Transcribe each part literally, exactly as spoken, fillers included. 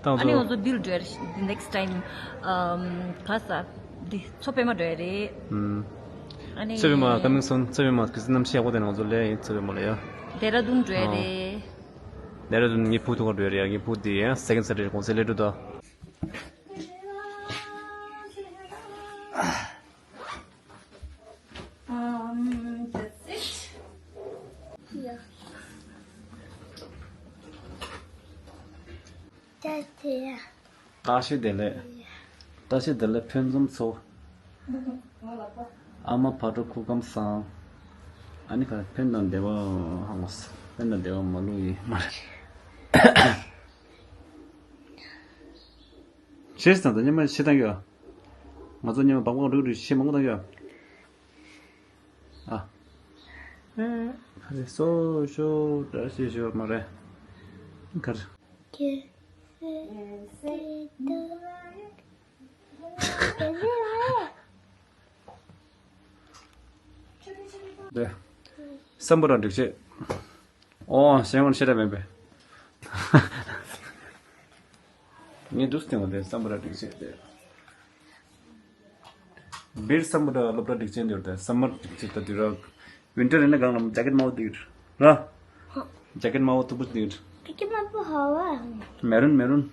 ད་ང་ཚོ་ཨ་ནི་ང་ཚོ་འདིར་འགྲོ་ཡ་རེད། The next time, um, ག་ས་འདི་མཚོ་པད་མ་འགྲོ་ཡ་རེད། ཨུམ། ཨ་ནི་མཚོ་པད་མ་coming soon. མཚོ་པད་མ་གི་གནམ་གཤིས་ཡག་པོ་དེ་ནང་ང་ཚོ་ལས་ཡིན། མཚོ་པད་མ་ལ་ཡ། ལྡེ་ར་ལྡུན་འགྲོ་ཡ་ཨོ། རེད། ལྡེ་ར་ལྡུན་ངའི་བུ་ཐུག་ག་འགྲོ་ཡ་རེད་ཡ། ངའི་བུ་དེ་ཡ་second Saturday གུང་སེང་སླེབས་འགྲོ་ད། Um, that's it. Yeah. བཀྲ་ཤིས་བདེ་ལེགས། བཀྲ་ཤིས་བདེ་ལེགས། ཕུན་སུམ་ཚོགས། ཨ་མ་བག་དྲོ་སྐུ་ཁམས་བཟང་། ཨ་ནི་ག་ཕན་དང་བདེ་བ་ཧང་ངོ་། ཕན་དང་བདེ་བ་མ་ལུས་ཡིན་མ་རེད། ཤེས་དང་དང་མཉམ་མ་ཤེས་དང་ཡོད། ང་ཚོ་མཉམ་མ་སྦག་སྦག་འགྲིག་འགྲིག་ཤེས་མང་པོ་དང་ཡོད། ཨ། ཨ་རེ་སོ་ཤོ་བཀྲ་ཤིས་ཤོ་མ་རེད། གར། རེད། སམ་བྷོ་ཊ་སྒྲིག་ཆས། ཨོ་གཞན་ངོར་ཤེས་ར་མེད་པས། ངས་འདུག་སྟེང་བ་དེ་སམ་བྷོ་ཊ་སྒྲིག་ཆས་དེ། སྦིར་སམ་བྷོ་ཊ་སློབ་གྲྭ་སྒྲིག་ཆས་འདིར་དེ་སམ་མར་སྒྲིག་ཆས་ད་དུས་ར། ཝིན་ཊར་ཡིན་ན་གང་ལ་ཇེ་ཀེཊ་དམར་པོ་འདིར་ར། ཇེ་ཀེཊ་དམར་པོ་མཐུག་པོ་འདིར། ཇེ་ཀེཊ་དམར་པོ་ཧ་བ། མེ་རུན་མེ་རུན།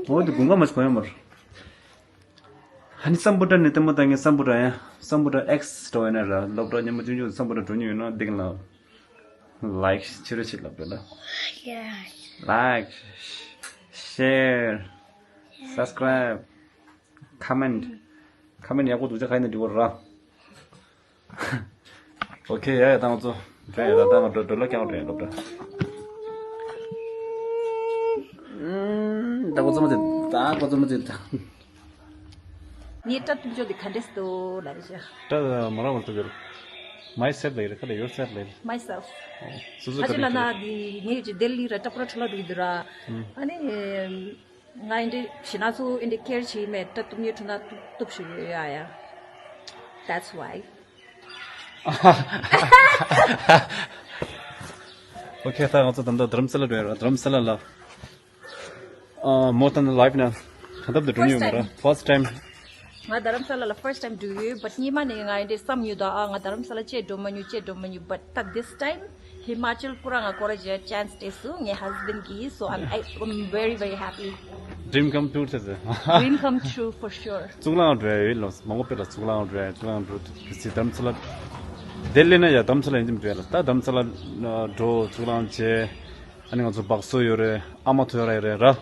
འོ་དེ་དགུན་ཁ་མ་ཞིག་གོན་ཡ་མར། ཧ་ནི་སམ་བྷོ་ཊ་ནི་ལྟད་མོ་ལྟ་ངས་སམ་བྷོ་ཊ་ཡ། སམ་བྷོ་ཊ་ཨེགས་འགྲོ་ཡོད་ན་ར། སློབ་གྲྭ་ཉི་མ་ཆུང་ཆུང་སམ་བྷོ་ཊ་འགྲོ་མྱོང་ཡོད་ན་འདི་ག་ལ། ལའིཀ་ཕྱི་རོལ་ཕྱི་ལབ་དགོས་ལ། ལའིཀ། ཤེར། སབ་སི་ཀ་རའིབ། ཁོ་མེན་ཊི། ཁོ་མེན་ཊི་ཡག་པོ་འདུག་ཅག་ག་ཡིན་ན་འགྲིག་གོ་ར། ཨོ་ཁེ་ཡ་ཡ་ད་ང་ཚོ། འགྲོ་ཡ་ད་ད་ང་འགྲོ་འགྲོ་ལ་ཀྱང་འགྲོ་ཡ་སློབ་གྲྭ། ད་ཁོ་ཚོ་མ་ཚེ་ད་ཁོ་ཚོ་མ་ཚེ་ད། ངའི་སྐྲ་གཏུབ་ཕྱོགས་དེ་ག་འདྲས་སུ་འདུག་ལབ་རེད་ཤག་སྐྲ་མ་རང་བར་གཏུབ་ཡོད། མའི་སེལ་ལབ་ཡོད་རེད། ཁ་ལ་ཡོར་སེལ་ལབ་ཡོད། མའི་སེལ། སོ་སོ་ཁ་ཆེ་ལ་ན་ག་འདྲས་ཤག་དེ་ངའི་ཅི་ལྡི་ལི་ར་ཏྲ་པུ་ར་ཁྲ་ལ་འགྲོ་གི་འདུག་ར། ཨ་ནི། ང་འདི་ཞི་ན་སུ་འདི་ཁེར་ཆི་མེད་སྐྲ་གཏུབ་ཉེ་ཁྲུ་ན་གཏུབ་གཏུབ་ཞུ་ཡོད་ཡ་ཡ། That's why. ཨོ་ཁེ་ད་ང་ཚོ་ད་ལྟ་དྷ་རམ་ས་ལ་འགྲོ་ཡ་ར། དྷ་རམ་ས་ལ་ལ། ཨ་མོ་ད་ནི་ལའིབ་ན་གང་ཐབས་དུ་འགྲོ་ཉེ་ཡོད་མ་ར། First time. ཕར་སི་ཊི་ཊའིམ། ང་དྷ་རམ་ས་ལ་ལ་ཕར་སི་ཊི་ཊའིམ་འགྲོ་ཡོད། བཊ་སྔོན་མ་ནས་ང་འདི་བསམ་ཡོད་ད། ཨ་ང་དྷ་རམ་ས་ལ་ཅིག་འགྲོ་མ་མྱོང་། ཅིག་འགྲོ་མ་མྱོང་། བཊ་ད་this time ཧི་མ་ཅལ་པུ་ར་ང་སྐོར་ར་བྱེད་ཅན་སི་སྤྲད་སོང་ངའི་ཧས་བྷེན་ཌི་གིས། So I'm, I, I'm very, very happy. Dream come true ཆེ་ཟེར། Dream come true for sure. གཙུག་ལག་འགྲོ་ཡ་ཡོད་ལོ། མང་པོ་དཔེ་ལ་གཙུག་ལག་འགྲོ་ཡ། གཙུག་ལག་འགྲོ་དུས་དེ་དྷ་རམ་ས་ལ། ལྡི་ལི་ན་ཡ་དྷ་རམ་ས་ལ་ཡིན་གྱི་འགྲོ་ཡ་ལ། ད་དྷ་རམ་ས་ལ་འགྲོ། གཙུག་ལག་བྱེད། ཨ་ནི་ང་ཚོ་སྦག་སོ་ཡོད་རེད། ཨ་མ་ཐུ་ཡོད་ར་ཡོད་རེད་ར།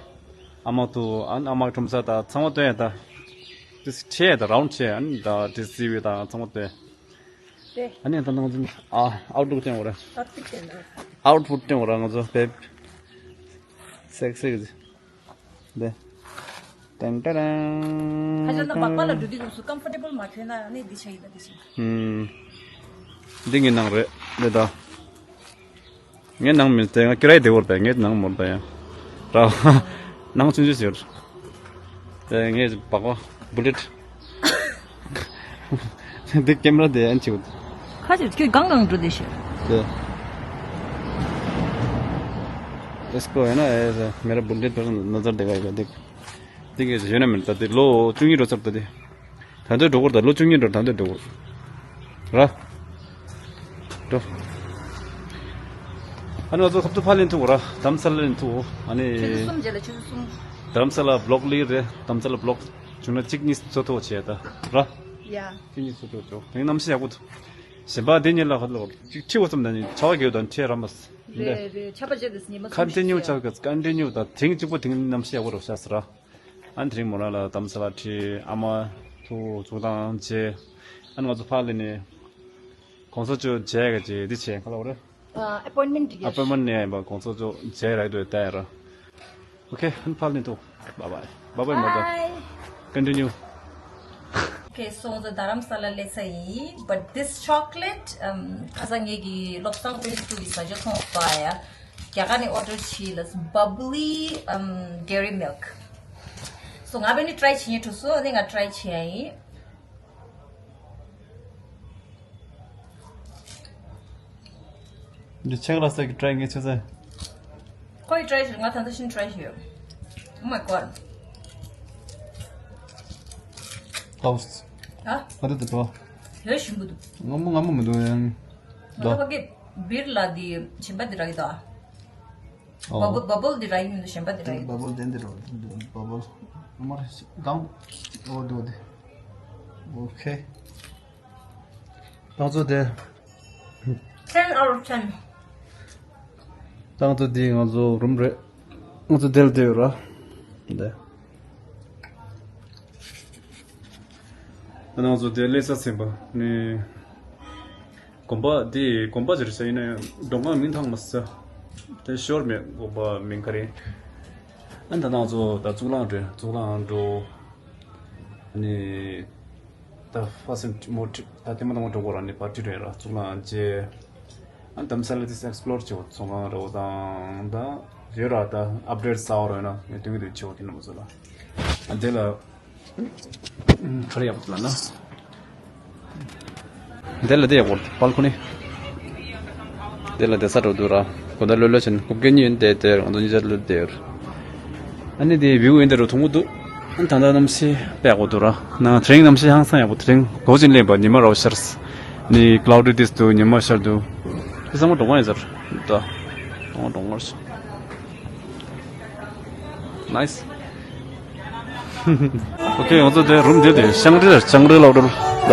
ཨ་མ་ཐུ་ཨ་ནི་ཨ་མ་ཁྲོམ་ས་ད་ཚང་མ་སྟོན་ཡ་ད། དེ་ཆེ་ད་རའུན་ཌི་ཆེ། ཨ་ནི་ད་དེ་སི་ཝི་ད་ཚང་མ་སྟོན། དེ། ཨ་ནི་ད་ནང་ཚུན་ཨ་ཨའུ་ཊི་ལུག་སྟོན་འོ་ར། ཨའུ་ཊི་ཕུཊ་སྟོན་འོ་ར། ཨའུ་ཊི་ཕུཊ་སྟོན་འོ་ར། ང་ཚོ་བེབ་སེག་སི་གི་དེ། ཏན་ཏན་ཏན། ཧ་ཅང་ད་སྦག་སྦག་ལ་འགྲོ་དུས་སྐབས་སུ་ཀམ་ཕོར་ཊེ་བལ་མ་ཐོན་ན་ཨ་ནི་འདི་ཆ་ཡིན་ན་འདི་ཆ། ཧུམ། འདི་ངའི་ནང་རེད་འདི་ད། ངའི་ནང་མི་དེ་ང་ཁྱོད་རའི་དེ་བོར་དེ་ངའི་ནང་མོར་དེ་ཡང་། ར། ནང་ཆུང་ཆུང་ཟེར། དེ་ངའི་སྦག་སྦག་བུ་ལེཊ། འདི་ཀེམ་ར་དེ་ཨན་ཆིག་ཁ་ཅིག་ཁྱོད་གང་གང་འགྲོ་དེ་ཤེས། དེ། ཨེ་སི་ཀོ་ཡིན་ན་ཨེ་མེ་ར་བུ་ལེཊ་པར་ནོ་ཛར་དེ་ག་ཡོད་དེ། དེ་གས་ཡོད་ན་མེད་ད་དེ་ལོ་བཅུ་གཉིས་འགྲོ་ཚར་ད་དེ། ད་ལྟ་འགྲོ་གོ་ད་ལོ་བཅུ་གཉིས་འགྲོ་ད་ལྟ་འགྲོ་གོ། ར། འགྲོ། ཨ་ནི་ང་ཚོ་ཁབ་ཏུ་ཕ་ལེན་ཐུག་ར། དྷ་རམ་ས་ལ་ལེན་ཐུག་ཨ་ནི། ཆུ་ཚོད་གསུམ་རྗེས་ལ་ཆུ་ཚོད་གསུམ། དྷ་རམ་ས་ལ་བི་ལོག་ལི་རེད། དྷ་རམ་ས་ལ་བི་ལོག་བྱུང་ན་གཅིག་གཉིས་ཚོ་ཐོག་བྱས་ད། ར། ཡ། གཅིག་གཉིས་ཚོ་ཐོག་ཆོག་དེ་གནམ་གཤིས་ཡག་པོ་འདུག་གཞན་པ་དེ་ཉིད་ལ་ཁ་ལོ་གཅིག་ཁྲི་བ་ཙམ་ད་ནི་ཆར་པ་རྒྱག་དང་ཁྲི་ར་མ་སི། རེད་རེད། ཆར་པ་རྒྱག་དུས་ཉི་མ་ཁ་གསུམ་འདྲེ་ཉིའུ་ཤར་ཆར་ག་ཁ་འདྲེ་ཉིའུ་དང་དེང་གཅིག་པོ་དེང་གནམ་གཤིས་ཡག་པོ་རོ་ཤ་སི་ར། ཨ་ནི་དེ་རིང་མོ་རང་ལ་དྷ་རམ་ས་ལ་ཁྲིད། ཨ་མ་ཐུག་གཙུག་ཏང་བྱས། ཨ་ནི་ང་ཚོ་ཕར་ལ་ནི་གོང་ས་མཆོག་མཇལ་ག་ཅིག་འདི་བྱས་ག་ལ་བ་རེད། ཨ་ཨེ་པོའིན་མེན་ཊི་ཨེ་པོའིན་མེན་ཊི་ནས་ཡིན་པ་གོང་ས་མཆོག་མཇལ་རག་འདོད་ལྟ་ཡ་ར། ཨོ་ཁེ་ཨ་ནི་ཕར་ལ་ནི་ཐུག་བཱའི་བཱའི། བཱའི་བཱའི་མ་ད། Bye. Continue. Okay, so the Dharamsala let's say, but this chocolate, um, ཁ་སང་ངེད་ཀྱི་བློ་བཟང་ཕུན་ཚོགས་ཀྱི་ཟ་ཆ་ཐོང་པ་ཡ། རྒྱ་གར་ནས་order བྱས་ལ་bubbly, um, dairy milk. So ང་བས་ནི་try བྱེད་ཉེ་ཐུ་སོ་ནི་ང་try བྱེད་ཡ་ཡིན། འདི་ཆེག་ལ་སེ་གི་try ངེས་ཆེ་ཟེར། ཁོའི་try བྱེད་ང་ད་ལྟ་ཤིན་try བྱེད་ཡོད། Oh my god. House. ཨ། ཨ་དེ་དེ་དོ། དེ་ཞིམ་པོ་འདུག་ང་མོ་ང་མོ་མི་འདུག་ཡང་། ང་ལ་ཕ་གི་སྦིར་ལ་དེ་ཞིམ་པ་དེ་རག་གི་འདུག་ཨ། ཨོ། བ་བུལ་བ་བུལ་དེ་རག་གི་མི་འདུག་ཞིམ་པ་དེ་རག་གི་འདུག་བ་བུལ་དེ་འདི་རོ། བ་བུལ་ཨ་མ་རེ་ཞིག་དང་། ཨོ་འདུག་དེ། ཨོ་ཁེ། ཏང་ཙོ་དེ། Ten out of ten. ཏང་ཙོ་དེ་ང་ཚོ་རུམ་རེད། ང་ཚོ་དེ་ལ་བསྡད་ཡོད་ར། འདི། ང་ཚོ་དེ་ལས་ས་ཟིན་པ་ནི། དགོན་པ་དེ་དགོན་པ་ཟེར་ས་ཡིན་ན་མགྲོན་ཁང་མིང་ཐང་མ་ས། དེ་ཤོར་མེད་དགོན་པ་མིང་ག་རེ། ཨ་ད་ང་ཚོ་ད་གཙུག་ལག་འགྲོ་གཙུག་ལག་འགྲོ། ནི། ད་ཧྥ་སིན་མོ་ཊི་ད་ཐེངས་མ་དང་མ་འགྲོ་གོ་ར་ནི་པར་ཊི་རེད་ར་གཙུག་ལག་ཁང་མཇལ། ཨ་དམ་ས་ལ་དེ་ཨེགས་པི་ལོར་བྱེད་གོ་ཚོང་ཁང་ར་བོ་དང་ད་ཡོད་ར་ད་ཨབ་ཌེཊ་གསར་བ་ར་ཡོད་ན་ངས་སྟོན་གི་འདུག་བྱེད་གོ་དེ་ན་མ་ཚོ་ལ། ཨ་དེ་ལ་ཁ་རེ་ཡག་པོ་ལ་ན། དེ་ལ་དེ་ཡག་པོ་པལ་ཁོ་ནི། དེ་ལ་དེ་ས་འགྲོ་འདུག་ར། གོ་ད་ལོ་ལོ་ཆེན་རྐུབ་ཀྱི་གཉིས་ཡོན་ཏེ་དེ་རང་དོན་གཉིས་ཆར་ལོ་དེ་ཡོད། ཨ་ནི་དེ་བིའུ་ཡིན་དེ་རུ་ཐུང་པོ་འདུག་ཨ་ད་ལྟ་གནམ་གཤིས་དཔེ་ཡག་པོ་འདུག་ར། ན་དེ་རིང་གནམ་གཤིས་ཧང་སང་ཡག་པོ། དེ་རིང་གོ་ཅིན་ལེན་པ་ཉི་མ་རོ་ཤར། ནི་ཀླའུ་ཌི་ཏིས་འདུག་ཉི་མ་ཤར་འདུག་དེ་ཚང་མ་འགྲོ་མ་ཡིན་ཟེར། ད་ཚང་མ་འགྲོ་མར་སོང་། ནའིས། ཨོ་ཁེ། ང་ཚོ་དེ་རུམ་དེ་དེ་ཤང་རི་ལ་ཤང་རི་ལ་འགྲོ་ལ། ད་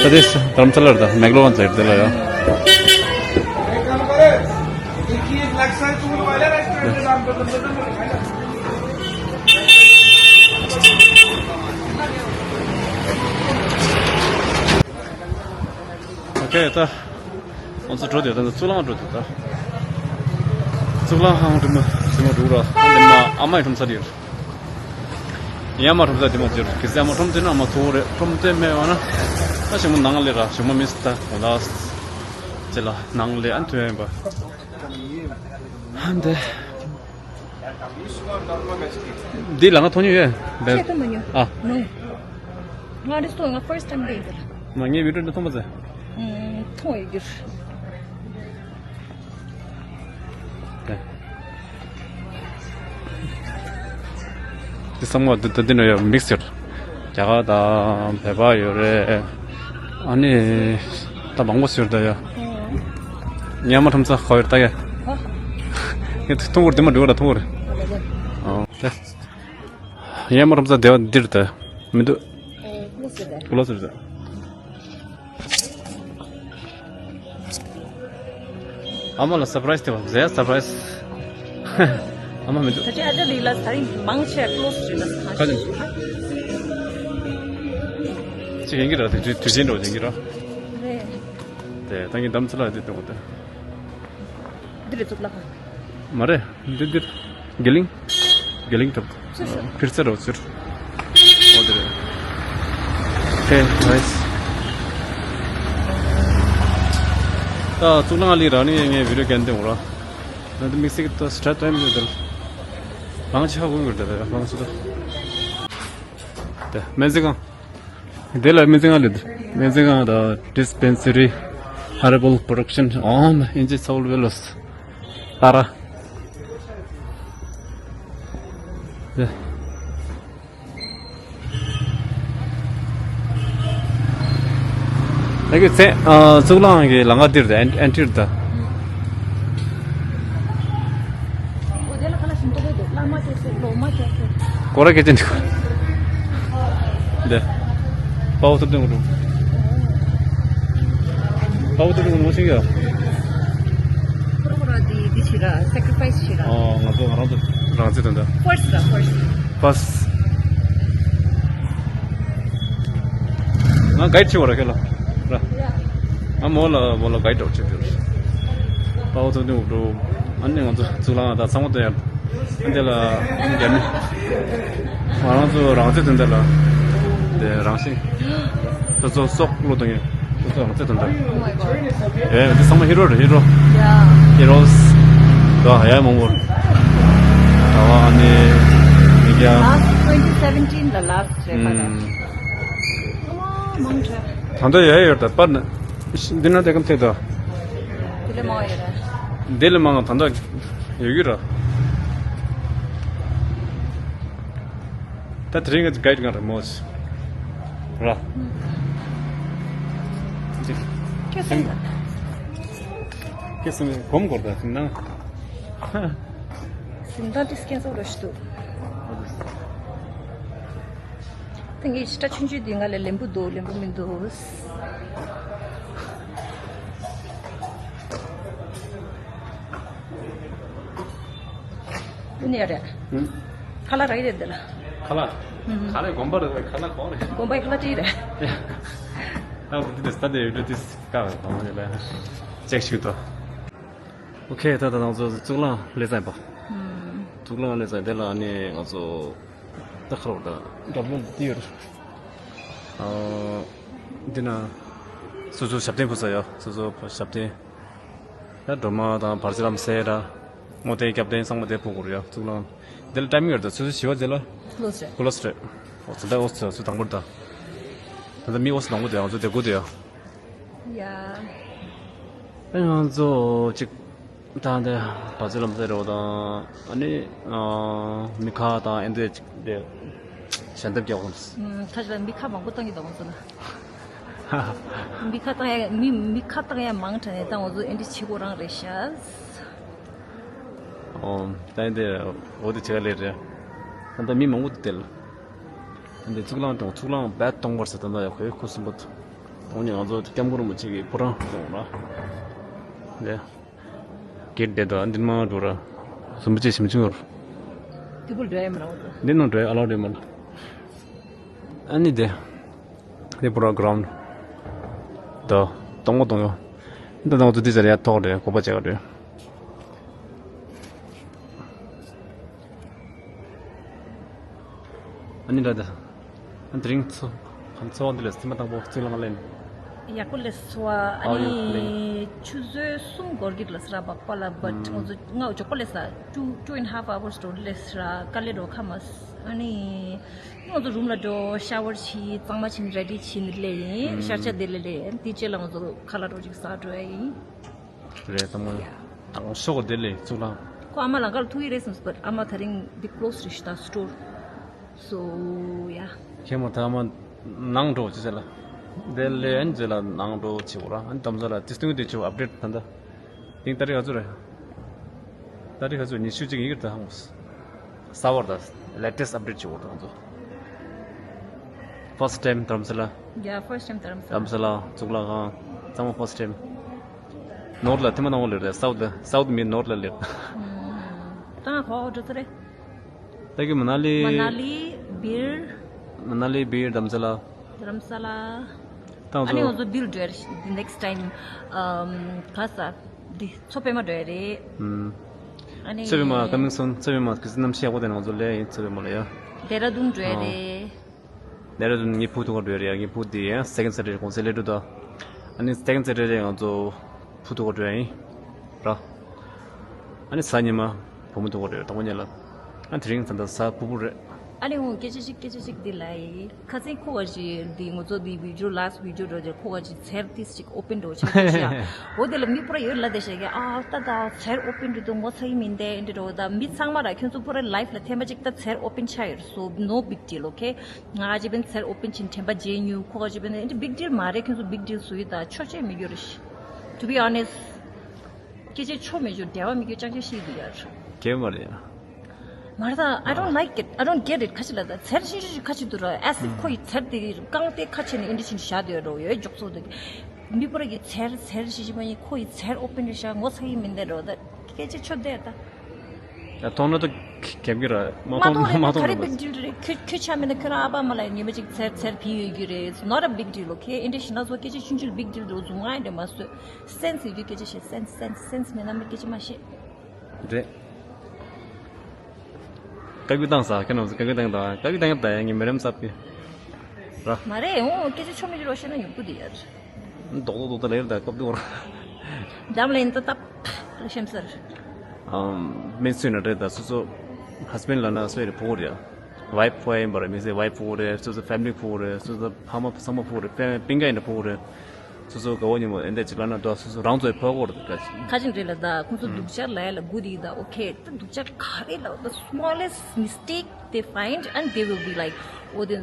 དེ་དྷ་རམ་ས་ལར་ད་མེག་ལོ་ཝན་ཟེར་དེ་ལ་ཡ། ཨོ་ཁེ། ད་ང་ཚོ་འགྲོ་དེ་ད་གཙུག་ལག་ཁང་འགྲོ་དེ་ད། གཙུག་ལག་ཁང་འགྲོ་མ་ཟིན་མ་འགྲོ་ར། ཨ་ནི་མ་ཨ་མའི་ཁྲོམ་ས་དེ་ཡོད། ཡ་མ་ཁྲོམ་ས་དེ་མ་ཟེར་གི་ཟ་མ་ཁྲོམ་དེ་ན་མ་ཐོ་རེ་ཁྲོམ་དེ་མེད་བ་ན། ཨ་ཞིག་མ་ནང་ལས་ར་ཞིག་མ་མི་སི་ད་གོ་ད། ཅེ་ལ་ནང་ལས་ཨ་ཐོན་ཡིན་པ། ཧ་འདི། འདི་ལ་ང་མཐོང་མྱོང་ཡོད། ཁྱེད་མཐོང་མ་མྱོང་། ཨ། ནོ། ང་རེ་སོ་ང་first time འདི་ཡིན་ལ། མ་ངའི་བི་ཌིའོ་འདི་མཐོང་མ་ཚད། ཨུམ། མཐོང་ཡོད་རྒྱུར། དེ་ཚང་མ་འདི་འདི་འདི་ནས་ཡོད་མིག་སི་ཡོད། རྒྱ་གར་དང་བོད་པ་ཡོད་རེད། ཨ་ནི་ད་མང་པོ་ཟེར་ད་ཡ། ཉ་མ་ཁྲོམ་ས་ཁོ་ཡོད་ད་ཡ། ངས་ཐུང་གུར་དེ་མ་འགྲོ་ར་ཐུང་གུར། ཨོ་ད། ཉ་མ་ཁྲོམ་ས་དེ་བ་འདིར་ད་མི་འདུག་ཀློ་ཟེར་ད། ཨ་མ་ལ་སར་པ་རའི་སི་དེ་བ་ཟེར་སར་པ་རའི་སི། ཨ་མ་མི་འདུག་ད་ཆ་ཨ་ཅག་ལི་ལ་ད་རིང་མང་ཆེ་ཀློ་སི་རེད་ལ་ཁ་ཅིག་ཅིག་ཡིན་གྱི་ར་དེ་དུས་དུས་ཆེན་འགྲོ་ཡིན་གྱི་ར། རེད། དེ་ད་ངས་འདམ་ཚ་ལ་དེ་གཏོང་གི་འདུག་འདི་རེད་གཙུག་ལག་ཁང་། མ་རེད། འདི་འདིར། དགེ་ལིང་། དགེ་ལིང་གྲུབ། ཕིར་ཚེ་རོ་ཚུར། ཨོ་དེ་རེད། ཧེ་ནའིས། ད་གཙུག་ལག་ལི་ར་ནི་ངས་བི་ཌིའོ་སྐད་འདེང་ར། ད་འདི་དམིགས་བསལ་གྱི་ད་སི་ཊྲེ་ཊི་ཊའིམ་ཡོད་དེ། རང་ཆ་དགོས་ཡོད་དེ་རང་ཆ་ད། དེ་སྨན་རྩིས་ཁང་། དེ་ལ་སྨན་རྩིས་ཁང་ལ་སྨན་རྩིས་ཁང་དང་ཌི་སི་པེན་སི་རི། ཧར་བལ་པོ་རོ་ཌག་ཤན། ཨོ་མ་ཨིན་ཇི་ཚ་བོ་ལ་བེ་ལོ་སི། ཏ་ར། དེ། ད་གི་ཚེ་ཨ་གཙུག་ལག་ཁང་གི་ལམ་ཁ་འདིར་དང་ཨེན་ཨེན་ཊི་རི་དང་། སྐོར་ར་སྐད་ཆ་འདུག་འདི། དཔའ་བོ་ཐུབ་བསྟན་དགོན་པ། དཔའ་བོ་ཐུབ་བསྟན་དགོན་པ་ཤེས་ཀྱི་ཡོད། ཁོ་ར་ཁོ་ར་འདི་འདི་བྱེད་ར་སེ་ཀི་རི་ཕའི་སི་བྱེད་ར། ཨོ་ང་ཚོ་ང་རང་ཚོ་རང་བཙན་དོན་དག་ཕར་སི་ར་ཕར་སི། ཕར་སི། ང་གའིཌ་བྱེད་པ་ར་ཁྱེད་ལ་ར། ང་མོ་ལ་མོ་ལ་གའིཌ་བྱེད་རྒྱུ་རེད། དཔའ་བོ་ཐུབ་བསྟན་དགོན་པ། ཨ་ནི་ང་ཚོ་གཙུག་ལག་ཁང་དང་ཚང་མ་དོན་ཡག་འདི་ལ་རྒྱ་མི། ང་རང་ཚོ་རང་བཙན་དོན་དག་ལ། དེ་རང་བཞིན། ཁོ་ཚོ་སྲོག་བློས་གཏོང་མཁན། ཁོ་ཚོ་རང་བཙན་དོན་དག Oh my god. ཨེ་འདི་ཚང་མ་ཧི་རོ་རེད་ཧི་རོ། Yeah. Heroes. ད་ཡ་མང་པོ། ད་བ་ནི་མི་རྒྱ། Last twenty seventeen ལ་last རེད་པ་ད། ཨུམ། ཨ་མ་མང་དྲགས། ད་ལྟ་ཡོད་ཡོད་ད་པར་ན་འདི་ན་དེ་གམ་ཐེ་ད། དེ་ལས་མང་ཡོད་ར། དེ་ལས་མང་ད་ལྟ་ཡོད་ཀྱི་ར། ད་དེ་རིང་གི་གའིཌ་གང་རེད་མོ་ཟེར། ར། ཁྱེད་སེམས། ཁྱེད་སེམས་གོམ་སྐོར་ད་སེམས་ནང་། སེམས་ནང་ཏིས་ཁྱེད་སོགས་རོ་ཞིག་འདུག་ད་ངས་ཕྱི་དྲ་ཆུང་ཆུང་འདི་ང་ལས་ལེན་པོ་འདུག་ལེན་པོ་མི་འདུག་ཨུ་ནི་ཡ་རེད། ཨུ། ཁ་ལག་རག་གི་རེད་འདི་ལ། ཁ་ལག་ཨུ། ཁ་ལག་དགོན་པ་རེད། ཁ་ལག་གོང་རེད། དགོན་པའི་ཁ་ལག་ཅིག་རེད། ཡ། ད་འདི་དེ་སྟ་དེ་ཡོད་དུས་དཀའ་བའི་གོང་རེད་ལ། ཅེག་ཞུ་དོ། ཨོ་ཁེ། ད་ད་ང་ཚོ་གཙུག་ལག་ལས་ཚན་པ། ཨུ། གཙུག་ལག་ལས་ཚན་དེ་ལ་ནི་ང་ཚོ་ད་ཁ་རོག་ད་འགྲོ་མུ་འདི་ཡོད་རེད། ཨ། འདི་ན་སོ་སོ་ཞབས་བརྟན་ཕུལ་ས་ཡོད། སོ་སོ་ཞབས་བརྟན། ད་སྒྲོལ་མ་དང་བར་ཆད་ལམ་སེལ་ར། བསྔོ་རྟེན་སྐྱབས་རྟེན་ཚང་མ་དེ་ཕུལ་དགོས་རེད་ཡ། གཙུག་ལག་འདི་ལ་ཊའི་མིང་ཡོད་རེད། ད་སོ་སོ་བཞི་པ་རྗེས་ལ། ཀློ་སི་རེད། ཀློ་སི་རེད། ཨོ་ཙི་ད་ཨོ་ཙི་སུ་དང་པོར་ད། ད་ལྟ་མི་ཨོ་ཙི་དང་པོ་དེ་ང་ཚོ་དེ་དགོས་དེ་ཡ། ཡ། ཨེ་ང་ཚོ་ཅིག་ད་འདི་བར་ཆད་ལམ་སེལ་རོགས་དང་ཨ་ནི་ཨ་མི་ཁ་དང་ཨེ་འདྲ་ཅིག་དེ་ཞལ་འདེབས་རྒྱག་དགོས། ཁ་ཅིག་ལ་མི་ཁ་མང་པོ་བཏང་གི་འདུག་ང་ཚོ་ལ། མི་ཁ་བཏང་ཡ་མི་མི་ཁ་བཏང་ཡ་མང་དྲགས་ནས་ད་ང་ཚོ་ཨེ་འདྲ་བྱེད་དགོས་རང་རེད་ཤག་ཨོ། ད་ཡིན་དེ་འོ་དེ་བྱེད་ག་ལེ་རེད། ད་ལྟ་མི་མང་པོ་དེ་དེ་ལ། ད་ལྟ་གཙུག་ལག་དང་གཙུག་ལག་བེད་གཏོང་བར་ཟེར་ད་ལྟ་ཡ་ཁོའི་ཁུ་སིམ་པོ་དང་ནི་ང་ཚོ་སྐྱབས་མགོན་རིན་པོ་ཆེ་གི་ཕོ་བྲང་གཏོང་ར། ལེ། གེད་དེ་དང་འདི་མ་འགྲོ་ར། རིན་པོ་ཆེ་ཞིམ་ཆུང་ཡོད། དེ་བུ་འགྲོ་ཡ་མི་རང་འདི་ནང་འགྲོ་ཡ་ཨ་ལ་རེ་མ་ལ། ཨ་ནི་དེ། དེ་པུ་ར་གྷ་རའུན་ཌི། ད་གཏོང་མོ་གཏོང་ཡོ། འདི་ནང་དུ་དེ་ཟེར་ཡ་ཐོག་རེད། གོ་པ་བྱ་ག་རེད། ཨ་ནི་ད་ད། ཨ་དེ་རིང་ཚོ། གང་ཚོ་འདི་ལས་སྟིང་མ་དང་པོ་གཙུག་ལག་ལེན། ཡག་པོ་ལས་སོ་ཨ། ཨ་ཨོ་ཡོ་ནི་ལེན། ཆུ་ཚོད་གསུམ་འགོར་གྱི་ལ་སྲ་བག་པ་ལ་བཊ་ང་ཚོ་ང་འཇོག་པ་ལས་སྲ་two two and half hours འགྲོ་ལས་སྲ་དཀའ་ལས་འགྲོ་ཁ་མ་ཨ་ནི། ང་ཚོ་རུམ་ལ་འགྲོ་ཤ་ཝར་བྱི་གཙང་མ་བྱི་རེ་ཌི་བྱི་ནི་ལས་ཡིན་ཤར་ཆ་དེ་ལས་ལས་དེ་རྗེས་ལ་ང་ཚོ་ཁ་ལག་འགྲོ་ཅིག་ཟ་འགྲོ་ཡ་ཡིན། རེད་ད་མོ། ཨོ་ཤོག་དེ་ལས་གཙུག་ལག་ཁོ་ཨ་མ་ལང་ཀར་ཐུག་ཡི་རེད་སམ་སི་པར་ཨ་མ་ད་རིང་འདི་ཀློ་སི་རེད་ཤི་ད་སི་ཊོར་སོ་ཡ། ཁྱེད་མོ་ད་ཨ་མ་ནང་འགྲོ་ཅི་ཟེར་ལ། དེ་ལས་ཨན་ཇེ་ལ་ནང་འགྲོ་ཆི་བོ་ར་ཨན་དམ་ཟ་ལ་ཏི་སྟུང་དེ་ཆི་བོ་ཨབ་ཌེཊ་ད་ད། དེང་ཏ་རིག་ག་ཚོད་རེད། ཏ་རིག་ག་ཚོད་ཉི་ཤུ་གཅིག་ཡིག་ད་ཧང་། གསར་བར་ད་ལེ་ཊེ་སི་ཊི་ཨབ་ཌེཊ་ཆི་བོ་ད་ང་ཚོ། First time Dharamsala. Yeah, first time Dharamsala. Dharamsala གཙུག་ལག་ཁང་། ཚང་མ་first time. ནོར་ལ་ཐེ་མ་ནང་བ་ལེར་རེད། སའུ་ཐི་ལ་སའུ་ཐི་མིན་ནོར་ལ་ལེར། ད་ང་གོ་འགྲོ་ཚར་རེད། ད་གི་མ་ན་ལི། མ་ན་ལི་བིར། མ་ན་ལི་བིར་དྷརམ་ས་ལ། དྷརམ་ས་ལ། ད་ཨ་ནི་ང་ཚོ་འདིར་འགྲོ་ཡ་རེད། The next time. ཨམ། ག་ས། འདི་མཚོ་པད་མ་འགྲོ་ཡ་རེད། ཨམ། ཨ་ནི། མཚོ་པད་མ་coming soon. མཚོ་པད་མ་གི་གནམ་གཤིས་ཡག་པོ་དེ་ང་ཚོ་ལས་ཡིན་མཚོ་པད་མ་ལ་ཡ། ལྡེ་ར་ལྡུན་འགྲོ་ཡ་རེད། ལྡེ་ར་ལྡུན་ངའི་བུ་ཐུག་ག་འགྲོ་ཡ་རེད་ཡ། ངའི་བུ་དེ་ཡ་second Saturday གུང་སེང་སླེབས་འགྲོ་ད། ཨ་ནི་second Saturday ང་ཚོ་བུ་ཐུག་ག་འགྲོ་ཡ་ཡིན། ར། ཨ་ནི་གཟའ་ཉི་མ་བུ་མོ་ཐུག་ག་འགྲོ་ཡ་དང་པོ་ཉིད་ལ། ཨ་དེ་རིང་ད་ལྟ་གཟའ་ཕུར་བུ་རེད། ཨ་ནི་འོ་སྐད་ཆ་ཞིག་སྐད་ཆ་ཞིག་འདི་ལ་ཡི། ཁ་སང་ཁོ་ག་ཞིག་འདི་ང་ཚོ་འདི་video last video འགྲོ་རྗེས་ཁོ་ག་ཞིག་ཚེར་ཏིས་ཞིག་open འགྲོ་ཆགས་ཀྱི་ཤག་འོ་དེ་ལ་མི་པུ་ར་ཡོད་ལ་དེ་ཤག་གི་ཨ་ད་ད་ཚེར་open འགྲོ་དུ་ངོ་ཚ་ཡི་མིན་དེ་འདི་འགྲོ་ད་མི་ཚང་མ་ར་ཁྱོད་ཚོ་པུ་ར་life ལ་ཐེན་པ་ཅིག་ད་ཚེར་open ཆགས་ཡོད། So no big deal, okay? ང་ཅི་བན་ཚེར་open ཕྱིན་དྲན་པ་རྗེས་ཉུ་ཁོ་ག་ཅི་བན་འདི་big deal མ་རེད། ཁྱོད་ཚོ་big deal བཟོ་ཡི་ད་ཆོ་ཆེ་མི་འགྱུར་ཤི། To be honest. སྐད་ཆ་ཆོ་མེད་ཅོ་འབྲེལ་བ་མི་དགོས་ཅང་ཅང་ཤེས་དུ་ཡར། གལ་མ་རེད། མ་རེད་ད། I don't like it. I don't get it. ཁ་ཅིག་ལ་ད་ཚེར་ཤིང་ཤིང་ཁ་ཅིག་འདུག་ར། as if ཁོ་ཡི་ཚེར་དེ་རྐང་དེ་ཁ་ཕྱེ་ནས་ཨིན་དྲི་ཤིན་བཞག་དེ་རོ་ཡོད་འཇོག་ཚོགས་དེ། མི་པོ་ར་གི་ཚེར་ཚེར་ཤིང་ཤིང་མ་ཡིན་ཁོ་ཡི་ཚེར་open རེད་ཤག་ངོ་ཚ་ཡི་མིན་དེ་རོ་ད། སྐད་ཆ་ཆོ་དེ་ད། ཡ་མཐོང་ན་ད་གེབ་གི་ར། མ་མཐོང་མཐོང་རེད་མ་ན་ག་རེ་མཐོང་ན་big deal རེད། ཁྱོད་ཁྱོད་ཆ་མེད་ན་ཁྱོད་རང་ཨ་ཕ་མ་ལ་ཉི་མ་ཅིག་ཚེར་ཚེར་བི་ཡོད་གི་རེད། Not a big deal, okay? ཨིན་དྲི་ཤིན་ན་ཚོ་སྐད་ཆ་ཆུང་ཆུང་big deal རོ་ཟུང་ང་ཨིན་དྲི་མ་སོད། སེན་སི་ཡོད་རྒྱུ་སྐད་ཆ་བཤད། སེན་སི་སེན་སི་སེན་སི་མེད་ན་མི་སྐད་ཆ་མ་བཤད། རེད། བཀའ་བཀྱོན་བཏང་ས་ཁྱེད་རྣམ་ཚོ་བཀའ་བཀྱོན་བཏང་ད་བཀའ་བཀྱོན་བཏང་ཡ་ད་ཡ་ངས་མི་རམ་སབ་ཀི་ར། མ་རེད་འོ་སྐད་ཆ་ཆོ་མི་འགྱུར་བ་བཤད་ན་ཡོང་གི་འདུག་ཡ། རྡོག་རྡོག་རྡོག་རྡོག་ལེར་ད་སྐབས་དུ་བར། འདམ་ལེན་ད་ཏབ་ལ་ཤེམ་སར། ཨམ་མེད་སུས་ན་རེད་ད་སོ་སོ་husband ལ་ན་སོས་རེ་ཕོག་རེད་ཡ། ཝའི་ཕུ་ཡིན་པ་རེད། མི་ཚེ་ཝའི་ཕུ་རེད། སོ་སོ་ཕེ་མི་ལི་ཕུ་རེད། སོ་སོ་ཕ་མ་ཚང་མ་ཕུ་རེད། སྤུན་ཀྱག་ཡིན་ན་ཕུ་རེད། སོ་སོ་དགའ་བོ་ཉིན་མོ་ཨེ་འདྲ་ཅིག་ལབ་ན་འགྲོ། སོ་སོ་རང་ཚོའི་ཕོ་སྐོར་དུ་དགའ་ཅིག་ཁ་ཅིག་འདྲི་ལ་ད་ཁོང་ཚོ་སྡུག་ཅག་ལབ་ཡ་ལ་སྒུག་བསྡད་ཡིན། ད་ཨོ་ཁེ། ད་སྡུག་ཅག་ག་རེ་ལབ། the smallest mistake they find and they will be like, oh, they,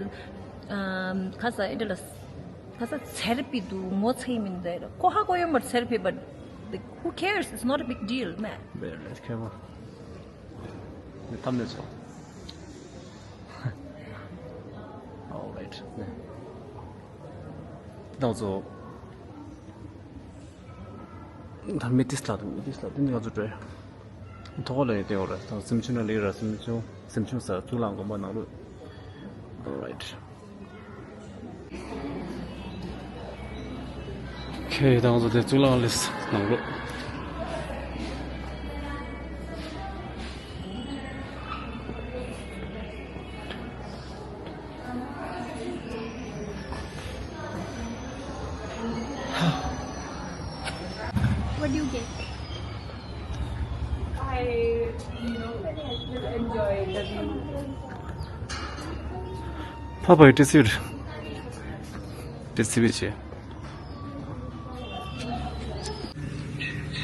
um, ཁ་ས་ཨེ་འདྲ་ལ་ཁ་ས་ཚེ་རབས་པའི་དུ་ངོ་ཚ་ཡི་མིན་ད་ཡ་ལ་ཁོ་ཧ་གོ་ཡོད་མ་རེད། ཚེ་རབས་པའི་but, like, who cares? It's not a big deal, man. Very nice camera. ནི་ཐམ་ནས་ཆོག All right. ནི་ད་ཚོ་ད་མི་ཏིས་ལ་དང་མི་ཏིས་ལ་དེ་ནི་ང་ཚོ་བྲོས་ཐོག་ལ་ཡོད་དེ་འོ་ར་ད་སེམས་ཆུང་ན་ལི་ར་སེམས་ཆུང་སེམས་ཆུང་ས་གཙུག་ལག་དགོན་པ་ནང་ལོ། All right. ཁེ་དང་ཚོ་དེ་གཙུག་ལག་ལས་ནང་ལོ། What do you get? I, you know, just enjoy the view. Papa, it is it. It is it.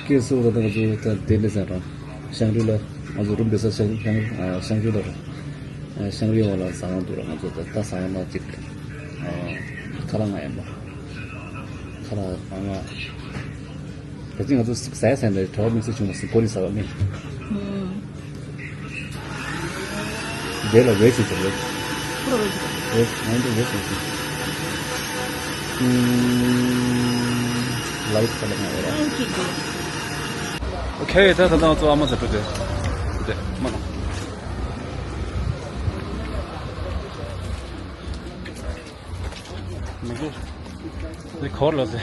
ཀེ་སུ་ར་དང་ཚོ་ད་དེ་ལས་ཟ་རང་ཤང་རི་ལ་ང་ཚོ་རུམ་བེ་ས་ཤང་ཤང་ཨ་ཤང་རི་ལ་ར་ཨ་ཤང་རི་འོག་ལ་ཟ་ཡང་འདུག་ར། ང་ཚོ་ད་ད་ཟ་ཡང་མ་གཅིག་ཨ་ཁ་ལག་ང་ཡང་མ་ཁ་ལག་ཨ་ང་ད་ཅི་ང་ཚོ་ཟ་ཡ་ཟ་ཡ་འདྲ་གྲོགས་མི་ཚོ་བྱུང་བ་སི་ཀོ་ནི་ཟ་བ་མིན། དེ་ལ་རེ་ཞིག་བྱ་རེད། རེ་ང་ཚོ་རེ་ཞིག་བྱ། ལའིབ་ཁ་ལ་ང་ཡོད་ར། ཨོ་ཁེ། ད་ད་ད་ང་ཚོ་ཨ་མ་ཟ་འགྲོ་དེ། དེ་མ་ན། མི་འདུག་འདི་འཁོར་ལོ་ཟེར།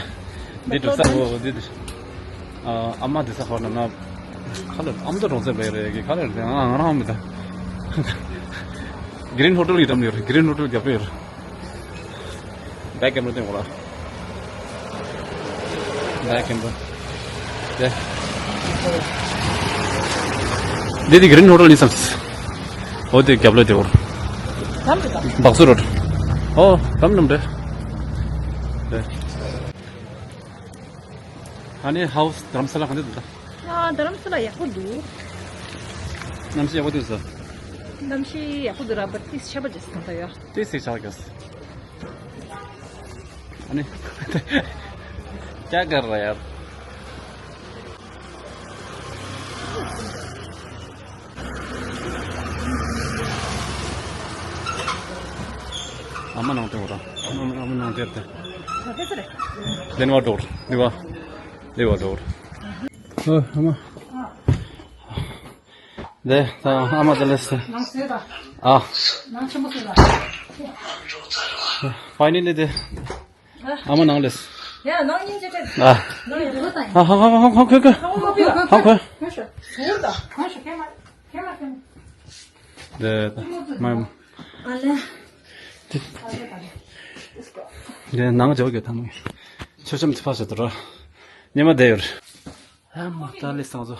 འདི་འགྲོ་ས་འོ་འདི་འདི། ཨ་ཨ་མ་འདི་ས་འཁོར་ན་ན། ཁ་ལ་ཨ་མ་ད་གྲོང་གསེབ་རེད་རེད་གི་ཁ་ལ་རེད། ང་ང་རང་མི་ད། གི་རིན་ཧོ་ཊེལ་གི་འགྲམ་ནས་རེད། གི་རིན་ཧོ་ཊེལ་རྒྱབ་རེད། བེག་ཀེམ་ར་སྟོན་གོ་ལ། བེག་ཀེམ་ར། དེ། འདི་དེ་གི་རིན་ཧོ་ཊེལ་ཡིན་བསམ། འོ་དེ་རྒྱབ་ལ་དེ་འོར། བག་སུ་རོ། ཨོ་དམ་ནམ་རེད། དེ། ཨ་ནི་ཧའུ་སི་རྡ་རམ་ས་ལ་ག་འདྲ་འདུག་ད། ཨ་རྡ་རམ་ས་ལ་ཡག་པོ་འདུག་གནམ་གཤིས་ཡག་པོ་འདུག་ཟེར། གནམ་གཤིས་ཡག་པོ་འདུག་ར། བར་ཏིས་ཆར་པ་ཅིག་ཟ་ད་ཡ། ཏིས་ཆར་གི། ཨ་ནི། क्या कर रहा है यार? ཨ་མ་ནང་དེ་འོ་ར། ཨ་མ་ཨ་མ་ནང་དེ་དེ། ལེན་བ་འགྲོ། ལེན་བ། ལེན་བ་འགྲོ། ཨ་མ། དེ་ད་ཨ་མ་དེ་ལས་དེ། ནང་སོས་པ། ཨ། ནང་ཆེན་པོ་སོས་པ། ཕའི་ནལ་ལི་དེ། ཨ་མ་ནང་ལས། ཡ་ནང་ཉིན་ཅི་ཅི། ཨ། ནང་ཡོད་ད། ཨ་ཧ་ཧ་ཧ་ཧ་ཁོ་ཁོ། ཧ་ཁོ། ཧ་ཁོ། ཧ་ཁོ། ཧ་ཁོ། ཧ་ཁོ། ཧ་ཁོ། དེ་ད་མ་མ། ཨ་ལེ། དེ། དེ་ནང་འཇོག་གི་ཐ་མ། ཆོ་ཆམ་ཚ་ཕ་ཤ་དུ་ར། ཉི་མ་དེ་ཡོད། ཨ་མ་ད་ལི་སང་བཟོ།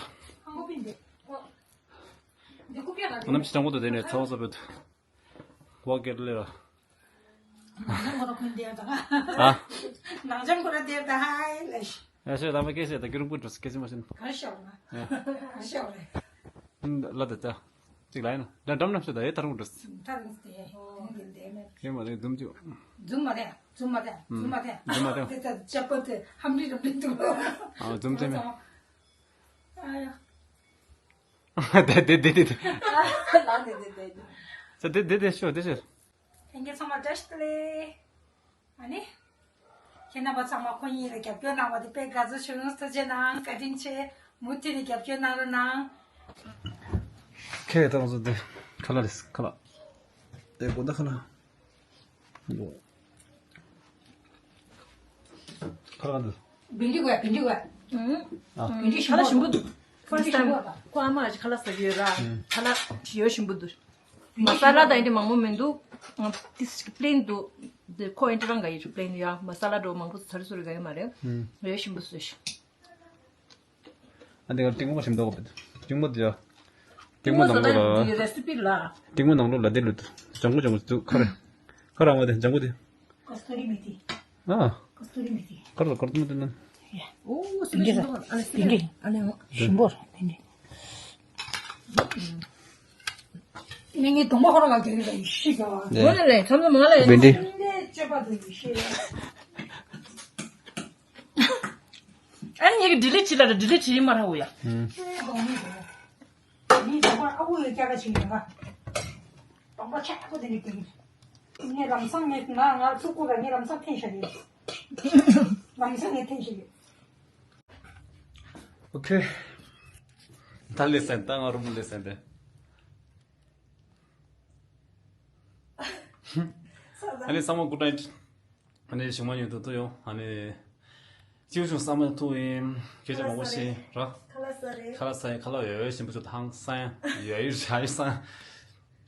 ཨ་ནམ་ཅི་ཅང་པོ་དུ་དེ་ནས་ཚ་བ་བཟོ་བོད། བ་ཀེར་ལེ་ར། ནང་ཆང་ཁོ་ར་ཁོན་དེ་ཡང་ད། ཨ། ནང་ཆང་ཁོ་ར་དེ་ད་ཧའི་ལེ། ཨ་ཤེ་ད་མ་ཀེ་ཤེ་ད་གི་རུང་པུ་འགྲོ་སི་ཀེ་སི་མ་ཤིན། ག་ཤོག་ན། ཨ། ག་ཤོག་རེ། ལ་ད་ད། ཅིག་ལ་ཡིན་ན། ད་འགྲམ་ནམ་ཤོ་ད་ཡེ་ད་རུང་འགྲོ་སི། ད་རུང་སྟེ། ཡེ་མ་རེད་འཛུམ་ཅུ། འཛུམ་མ་རེད། འཛུམ་མ་རེད། འཛུམ་མ་རེད། འཛུམ་མ་རེད། དེ་ད་ཅག་པ་དེ་ཧམ་རི་རམ་རི་འདུག་ཨ་འཛུམ་ཅེ་མེ། ཨ་ཡ། དེ་དེ་དེ་དེ་དེ། ལ་དེ་དེ་དེ། ས་དེ་དེ་དེ་ཤོ་དེ་ཤོ། ལྷན་རྒྱས་ཚང་མ་བཀྲ་ཤིས་བདེ་ལེགས། ཨ་ནི། ཁྱེད་རྣམ་པ་ཚང་མ་ཁོ་གཉིས་ལ་རྒྱབ་སྐྱོར་གནང་བ་དེ་དཔེ་དགའ་ཚོར་བྱུང་། ཐུགས་རྗེ་གནང་། བཀའ་དྲིན་ཆེ། མུ་མཐུད་ནས་རྒྱབ་སྐྱོར་གནང་རོགས་གནང་། ཁེ་ཏང་སོ་དེ་ཁ་ལག་རེད། ཁ་ལག་དེ་དགོང་དག་ཁ་ལག་ཁ་ལག་འདི། བིན་འདི་དགོས། བིན་འདི་དགོས། ཨ། བིན་འདི་ཁ་ལག་ཞིམ་པོ་འདུག་ཁོ་ཨ་མ་ཁ་ལག་ཟ་གི་ཡོད་ར། ཁ་ལག་ཡོད་ཞིམ་པོ་འདུག་མ་ས་ལ་དང་འདི་མང་པོ་མི་འདུག་ཏིས་པི་ལེན་འདུག་འདི་ཁོ་ཨེ་འདྲ་རང་ག་ཡི་པི་ལེན་ཡ། མ་ས་ལ་འགྲོ་མང་པོ་ཚར་སོ་རི་ག་ཡོད་མ་རེད། ཡོད་ཞིམ་པོ་བཟོས་ཤིག་ཨ་འདི་ག་ཏིང་མོ་ཞིམ་འདུག་གོ། ཏིང་མོ་འདི་ཡ། ཏིང་མ་ནང་ལོགས་ལ། རེ་སི་པི་ལ། ཏིང་མ་ནང་ལོགས་ལ་དེ་ལུ་ཏུ། ལྗང་གུ་ལྗང་གུ་ཏུ་ཁ་རེ། ཁ་ར་མ་དེ་ལྗང་གུ་དེ། ཀ་སྟོ་རི་མི་ཏི། ཨ། ཀ་སྟོ་རི་མི་ཏི། ཁ་ར་ཀར་ཏུ་མ་དེ་ན། ཡ། ཨོ་སི་ཏིང་གི་ཨ་ལེ་ཏིང་གི་ཨ་ལེ་ཞིམ་པོ་ར་ཏིང་གི། ནི་ངའི་གདོང་པ་ཧོ་ར་ག་གེ་རེ་ཡི་ཤི་ག་བ། ནི་ལེ་ཚམ་ཚམ་མ་ལེ། བེན་ཌི། ནི་སྤྱོད་པ་དུ་ཡི་ཤི། ཨ་ནི་ངེད་ཀྱི་ཌི་ལིཊ་བྱེད་ལ་ཌི་ལིཊ་བྱེད་ཡིན་མ་ར་འོ་ཡ། ཨུམ། ངའི་གདོང་པ་ཨ་ཁུ་ཡི་སྐྱ་ཀ་ཞིག་ཡོད་ང་། གདོང་པ་ཆག་པོ་དེ་ནི་ཀྱི། ངས་ལམ་སང་ངས་ང་ང་ཚུགས་པ་ངས་ལམ་སང་འཐེན་བཞག་ཡོད། ལམ་སང་ངས་འཐེན་བཞག་ཡོད། ཨོ་ཁེ། ད་ལེ་སན་ད་ང་རུམ་ལེ་སན་དེ། ཨ་ནི་ཚང་མ་good night། ཨ་ནི་ཞིག་མ་ཉོན་དུ་ཐུ་ཡོང་ཨ་ནི། ཅིའུ་ཆུང་ཚང་མ་ཐུ་ཡིན་སྐད་ཆ་མང་པོ་ཞིག་ར། ཁ་ལག་ས་རེད། ཁ་ལག་ས་ཡིན་ཁ་ལག་ཡོད་ཡོད་ཞིམ་པོ་ཆུ་ཐང་ས་ཡིན་ཡོད་ཡོད་ཞ་ཡོད་ས།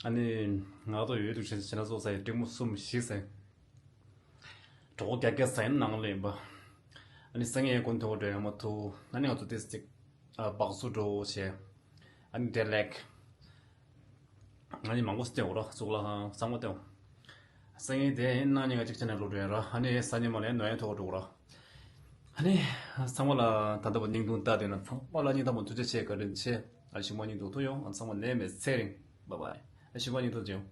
ཨ་ནི། ང་ཏོ་ཡོད་དུ་ཆེན་ཆེན་ན་ཚོ་ས་ཡིན་འབྲིང་མོ་གསུམ་བཞི་ས་ཡིན། གྲོགས་རྒྱ་སྐད་ཟེར་ནང་ལ་ཡིན་པ། ཨ་ནི་སང་ཉིན་ཀུན་ཐོག་འགྲོ་ཡོང་མ་ཐུབ་ཨ་ནི་ང་ཚོ་ཏིས་ཅིག་སྦག་སུ་འགྲོ་བྱས། ཨ་ནི་དེ་ལེགས། ཨ་ནི་མང་པོ་སྟེ་འོ་ར་གཙུག་ལག་ཁང་གཙང་མ་སྟེ་འོ། སང་ཉིན་དེ་ཡིན་ན་ཉིན་ང་གཅིག་ཆ་ནས་ལོ་འགྲོ་ཡོང་ར་ཨ་ནི་སང་ཉིན་མ་ལས་ནོ་ཡན་ཐོག་འགྲོ་ར། ཨ་ནི་ཚང་མ་ལ་ད་ལྟ་བ་སྙིང་ཐུང་ལྟ་དེ་ན་ཚང་མ་ལ་སྙིང་ཐག་པ་ཐུགས་རྗེ་ཆེ་བཀའ་དྲིན་ཆེ། ཨ་ཞིག་མ་སྙིང་ཐུང་ཐུག་ཡོང་ཨ་ཚང་མ་ནད་མེད་ཚེ་རིང་། Bye bye། ཨ་ཞིག་མ་སྙིང་ཐུང་ཅིང་།